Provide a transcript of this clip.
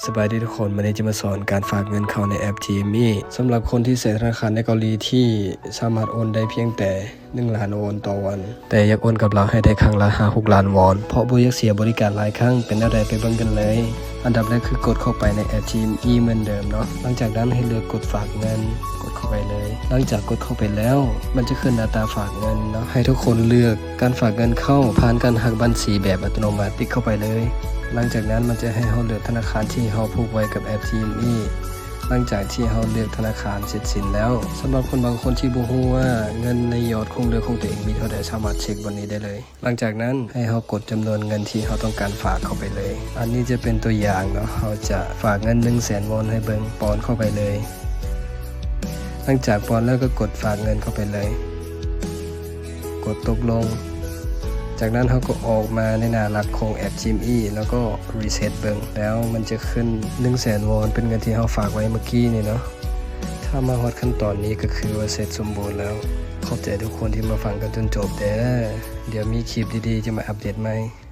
ສະບາຍດີທຸກຄົນ, ມື້ນີ້ຈະມາສອນການຝາກເງິນເຂົ້າໃນແອັບ Gme. ສຳລັບຄົນທີ່ໃຊ້ທະນາຄານໃນເກົາຫຼີທີ່ສາມາດໂອນໄດ້ພຽງແຕ່ໜຶ່ງລ້ານວອນຕໍ່ວັນ, ແຕ່ຢາກໂອນກັບລາວໃຫ້ໄດ້ຄັ້ງລະຫ້າຫົກລ້ານວອນ, ເພາະບໍ່ຢາກເສຍບໍລິການຫຼາຍຄັ້ງ. ເປັນແນວໃດໄປເບິ່ງກັນເລີຍ. ອັນດັບແລກຄືກົດເຂົ້າໄປໃນແອັບ Gme ເໝືອນເດີມເນາະ. ຫຼັງຈາກນັ້ນໃຫ້ເລືອກກົດຝາກເງິນ, ກົດເຂົ້າໄປເລີຍ. ຫຼັງຈາກກົດເຂົ້າໄປແລ້ວ, ມັນຈະຂຶ້ນໜ້າຕາຝາກເງິນເນາະ. ໃຫ້ທຸກຄົນເລືອກ ການຝາກເງິນເຂົ້າຜ່ານການຫັກບັນຊີແບບອັດຕະໂນມັດ, ຕິກເຂົ້າໄປເລີຍ. ຫຼັງຈາກນັ້ນມັນຈະໃຫ້ເຮົາເລືອກທະນາຄານທີ່ເຮົາຜູກໄວ້ກັບແອັບ Gme. ຫຼັງຈາກທີ່ເຮົາເລືອກທະນາຄານເສັດສິ້ນແລ້ວ, ສຳລັບຄົນບາງຄົນທີ່ບໍ່ຮູ້ວ່າເງິນໃນຍອດຄົງເຫຼືອຂອງຕົວເອງມີເທົ່າໃດ, ສາມາດເຊັກບ່ອນນີ້ໄດ້ເລີຍ. ຫຼັງຈາກນັ້ນໃຫ້ເຮົາກົດຈຳນວນເງິນທີ່ເຮົາຕ້ອງການຝາກເຂົ້າໄປເລີຍ. ອັນນີ້ຈະເປັນຕົວຢ່າງເນາະ, ເຮົາຈະຝາກເງິນໜຶ່ງແສນວອນໃຫ້ເບິ່ງ, ປ້ອນເຂົ້າໄປເລີຍ. ຫຼັງຈາກປ້ອນແລ້ວກໍກົດຝາກເງິນເຂົ້າໄປເລີຍ. ກົດຕົກລົງ. ຈາກນັ້ນເຮົາກໍອອກມາໃນໜ້າຫຼັກຂອງແອັບ Gme ແລ້ວກໍຣີເຊັດເບິ່ງ, ແລ້ວມັນຈະຂຶ້ນໜຶ່ງແສນວອນ ເປັນເງິນທີ່ເຮົາຝາກໄວ້ເມື່ອກີ້ນີ້ເນາະ. ຖ້າມາຮອດຂັ້ນຕອນນີ້ກໍຄືວ່າເສັດສົມບູນແລ້ວ. ຂອບໃຈທຸກຄົນທີ່ມາຟັງກັນຈົນຈົບເດີ້. ດຽວມີຄລິບດີໆຈະມາອັບເດດໃໝ່.